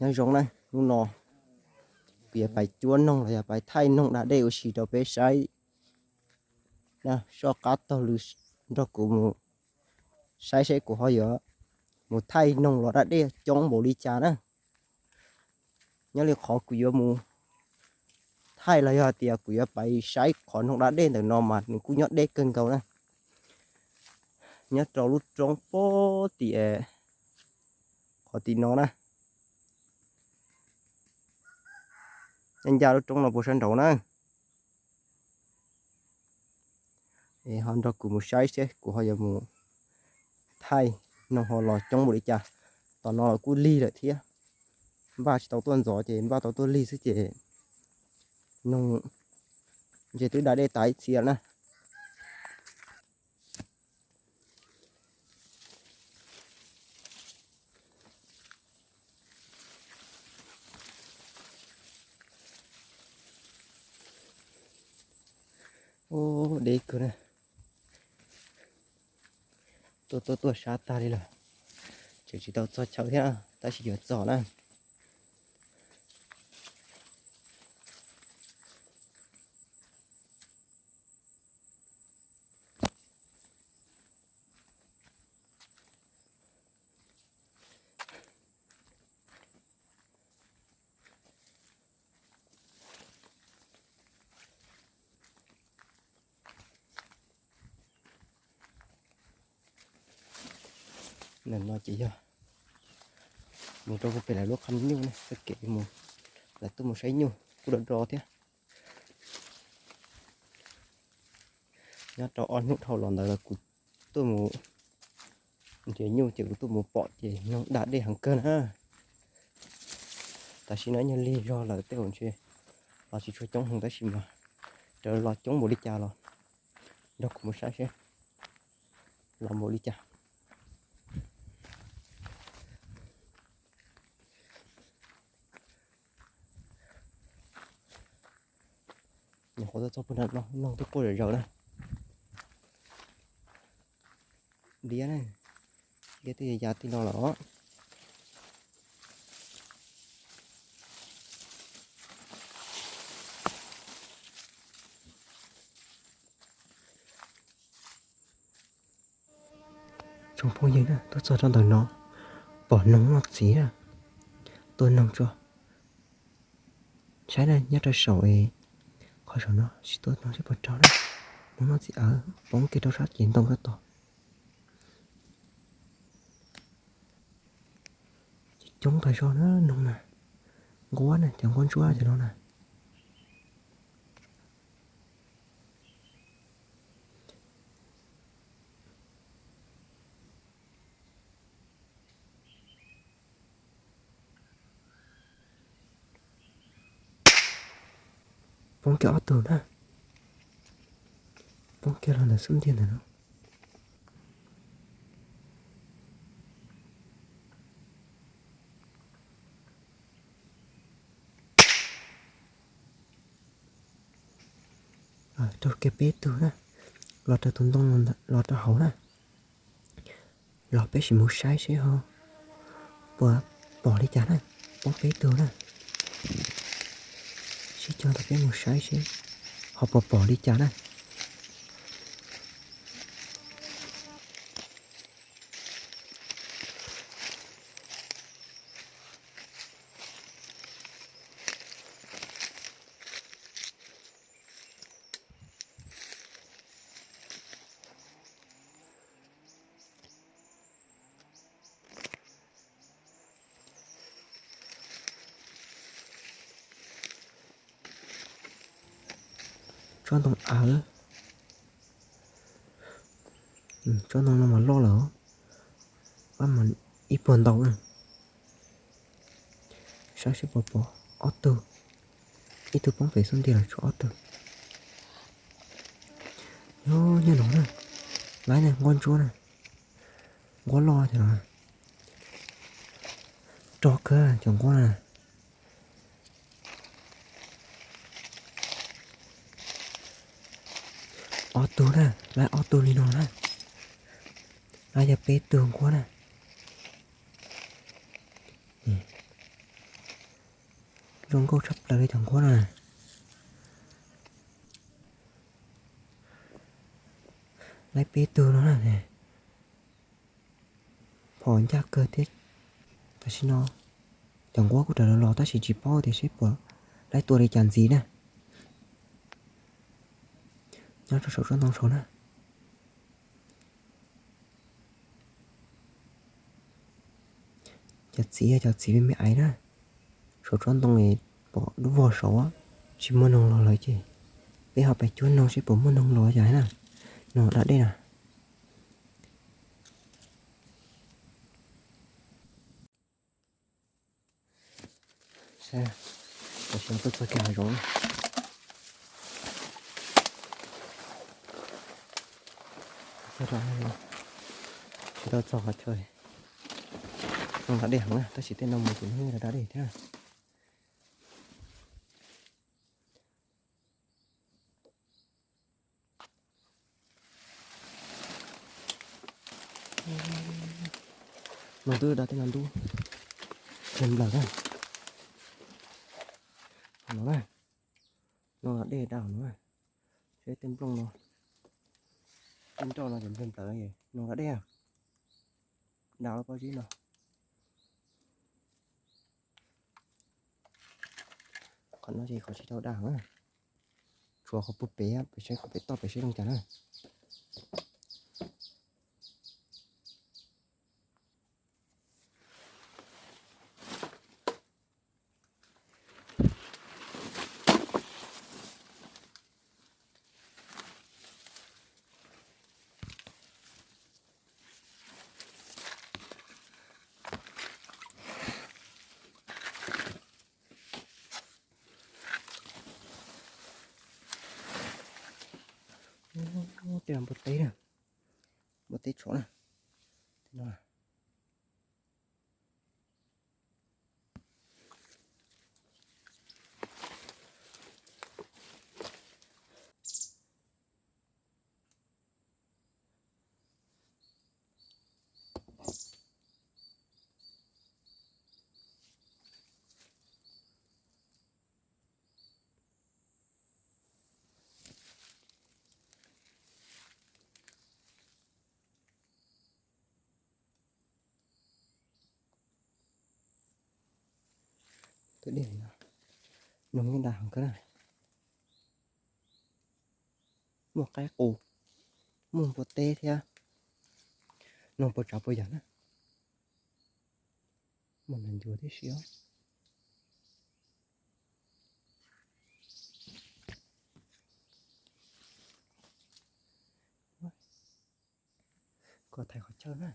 Nyob zoo na, hnub no kuv yuav pais cuab noog los yog pais thaij noog da dej ua si rau peb saib na. Soj qab taug lw nrog kuv mus saib seb kuv ho yuav mus thaij noog los da dej coob npaum li cas na. Nyob li qhov kuv yuav mus thaij los yog tias kuv yuav pais saib qhov noog da dej ntawm no mas nws kuj nyob deb kawg nkaus na. Nyob rau lub roob pob tim, qhov tim no na. Nyob ncaj lub roob no puag sab nraud na. Es ho nrog kuv mus saib seb kuv ho yuav mus thaij noog ho los coob npaum li cas. Tom no los kuj lig lawm thiab. Npaj tsis tau tuaj ntxov ces npaj tau tuaj lig xwb ces noog ntshe twb da dej tas ib txhia na. Ub, deb kawg na. Tuaj tuaj tuaj sab tag li lawm. Tseem tsis tau txog chaw thiab, tab sis yuav txog na. Ntawm no ces yog mus rau puag pem lawv lub qhov nyuj ne, txoj kev mus, lawv tuaj mus saib nyuj kuj do do thiab. Nyob rau ob hnub dhau los ntawd los kuv tuaj mus nrhiav nyuj ces kuv tuaj mus pom ces noog da dej heev kawg na. Tam sim no nyuag lig zog lawm tej zaum ntshe los tsis tshua coob heev tab sis mas raws los coob npaum li cas los nrog kuv mus saib seb los npaum li cas. Nyuam qhuav tuaj txog puag nram no, noog twb quaj zom zaws na. Diab na, diab twb yav yav tij no lawm os. Tsoom phooj ywg na, tuaj txog rau ntawm no pom noog noj txiv na. Tua noog tso. Saib na, nyob rau saum es qhov saum no tsis tua noog seb puas raug na. Noog noj txiv aw poob kiag rau sab cev ntoo sab tod. Coob tag zog na noog na. Nquab na, cov nquab ntsuab cov no na. Poob kiag ob tug na. Poob kiag los ntawm xub ntiag ntawm no. Raug kiag peb tug na, los raws tus ntoo los rau hauv na. Los peb sim mus saib seb ho puas pom li cas na, poob peb tug na. Sib cog ntawm peb mus saib seb ho puas pom li cas na. Tsob ntoo av, tsob ntoo no mas loj lawm, ib puag ntau na. Saib seb puas pom ob tug, ib tug poob pem xub ntiag los tshuav ob tug. Nyob no na, laib na, nquab ntsuab na, nquab loj cov no, rog kawg cov nquab na. Ob tug na, laib ob tug li no na, laib yog peb tug nquab na. Zoo nkauj tshaj plaws li cov nquab no na. Laib peb tug no na. Phom ncaj kawg thiab. Tam sim no cov nquab kuj raws los los tab sis tsis paub tias seb puas laib tua li cas ntxiv na. Nyob rau saum tsob ntoo saud na. Cov txiv, cov txiv me me aiv na, saum tsob ntoo pom dub vog saud, tsis muaj noog los lawm ces peb ho pais cuab noog seb puas muaj noog los cas na. Noog da dej na. Saib, tam sim no tuaj txog kiag hav zoov. Txog, tsis tau txog qhov chaw. Noog da dej heev na, tab sis tej no mus ces nws da dej thiab. Noog twb da tej no ntub nplawg na. Hauv no na, noog da dej da hauv no na. Seb tej nplooj no, tej nroj no ces nplawg nplawg, noog da dej da lub pob zeb no. Qhov no ces qhov tsis tau da na, tshuav qhov puag pem, pem saib qhov pem toj pem saib zoo cas na. Tej no npua teb na, npua teb tshov na. Tej no. Tus dej no, noog yeej da heev kawg na. Muaj qaib qus, muaj npua teb thiab. Noog puas tsav puas yam na. Muaj nas ncuav tib si os. Kuv thaij qhov chaw na.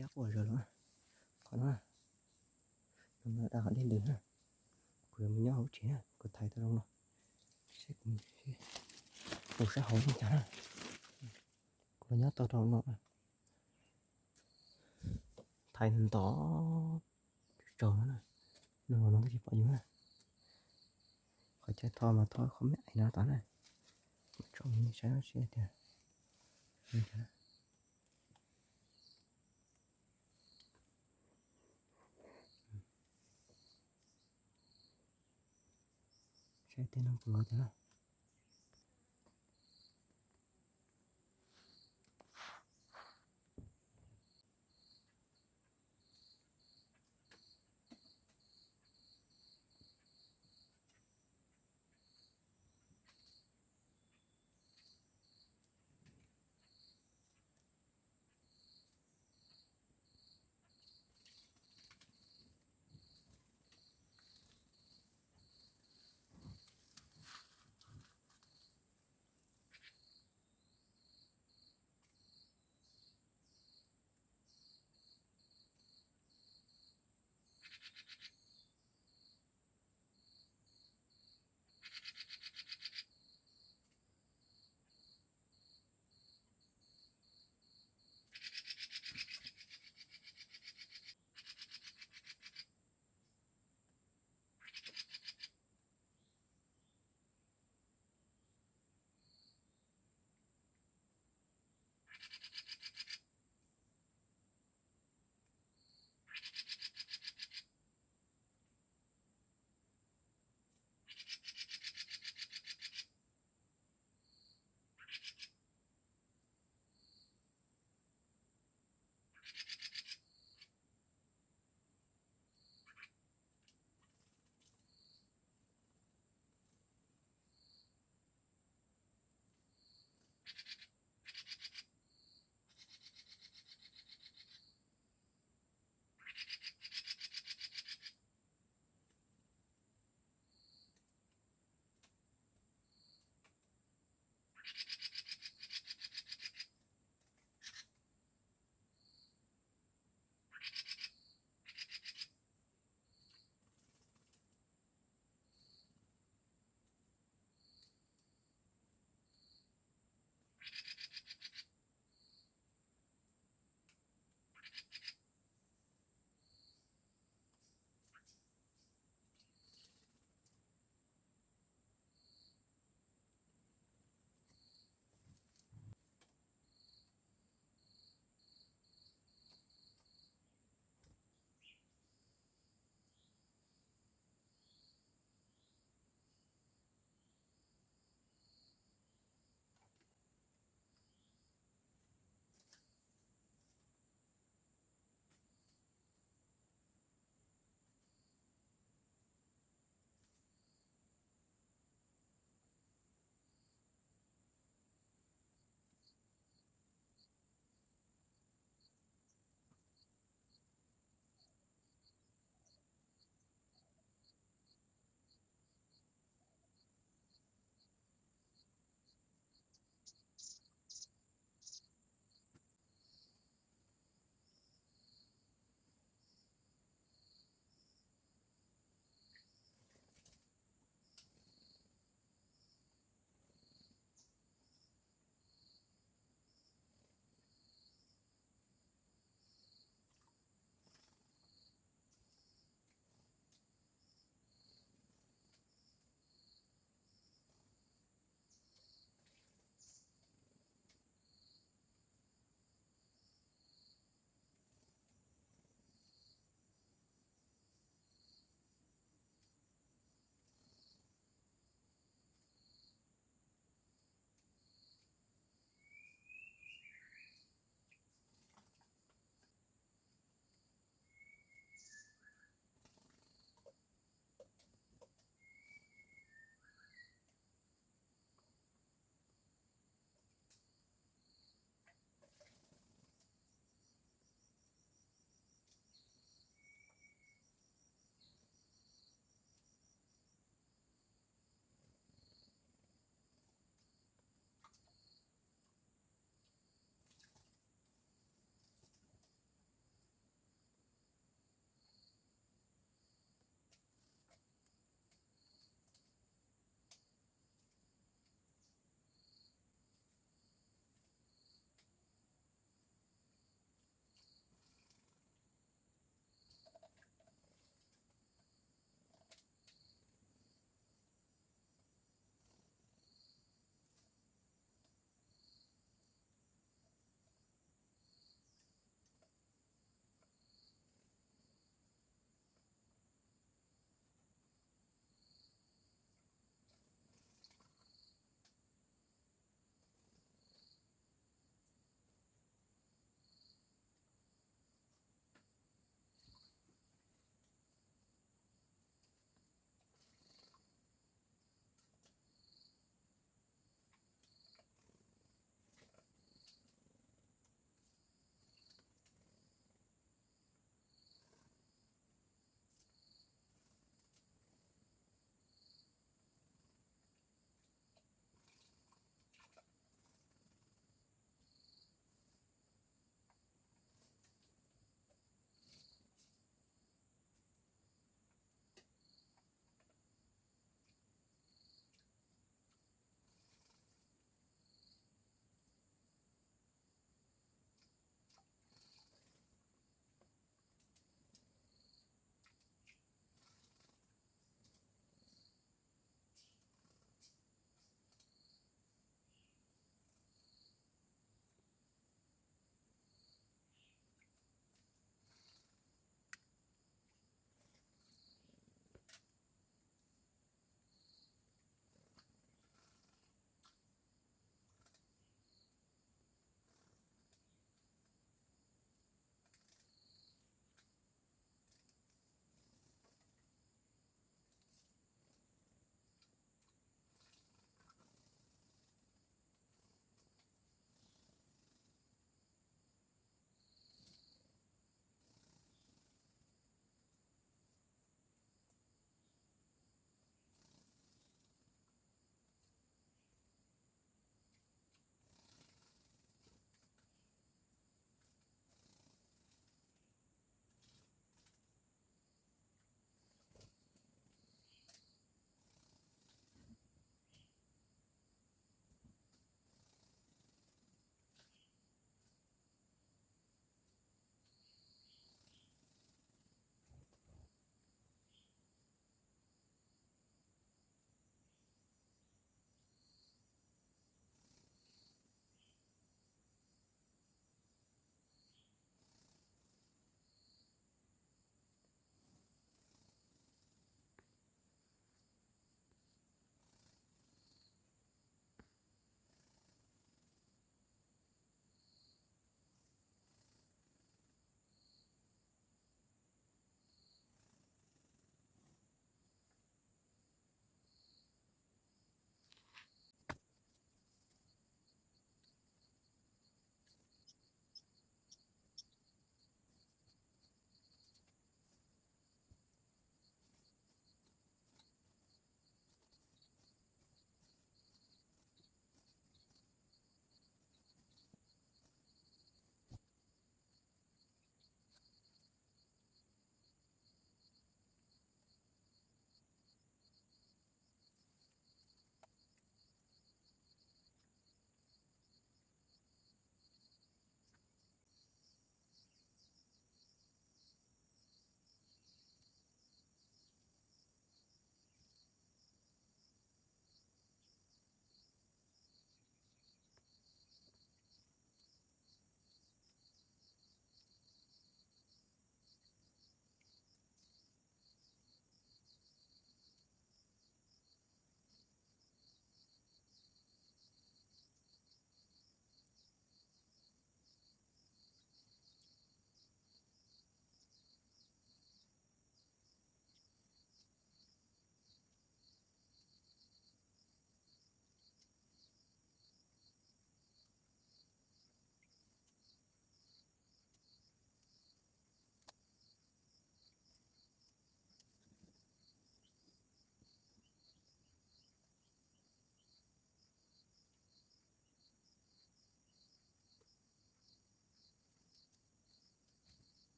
Liab quaj zog los. Qhov no, no da qhov dej ntws na. Kuv yuav mus nyob hauv tsev na, kuv thaiv tau zoo no. Seb kuv mus sab hauv li cas na. Kuv los nyob tau rau no. Thaiv ntov tsaus no na. No los no twb tsis pom yus na. Qhov chaw tho mas tho qhov me ais no tod na. Tsom nej saib seb tias saib tej no puas los cas na.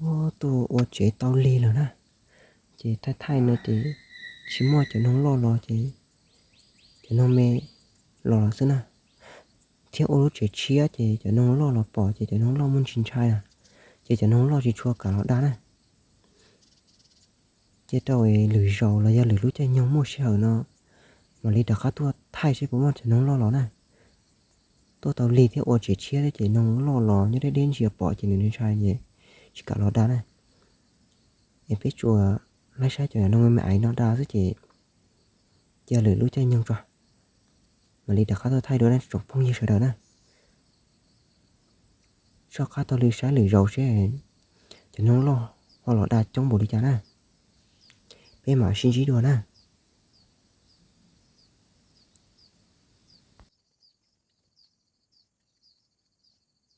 Tuaj ua tsev tau lig lawm na, ces thaij thaij no ces tsis muaj cov noog loj los ces cov noog me los lawm xwb na. Thiab ua lub tsev tshiab ces cov noog loj los pom ces cov noog loj muaj ntsis ntshai na, ces cov noog loj tsis tshua kam los da na. Ces rau lwm zaus los yog lwm lub caij nyoog muaj sij hawm no mam li rov qab tuaj thaij seb puas muaj cov noog loj los na. Tuaj tau lig thiab ua tsev tshiab thiab ces noog loj los nyob deb deb ntsia pom ces nws ntshai ces tsis kam los da na. Es peb tsuas laib saib cov noog me me no da xwb ces cia lwm lub caij nyoog tso mam li rov qab tuaj thaij dua na tsoom phooj ywg sawv daws na. Soj qab taug lw saib lwm zaus seb cov noog loj ho los da coob npaum li cas na. Peb mam sib ntsib dua na.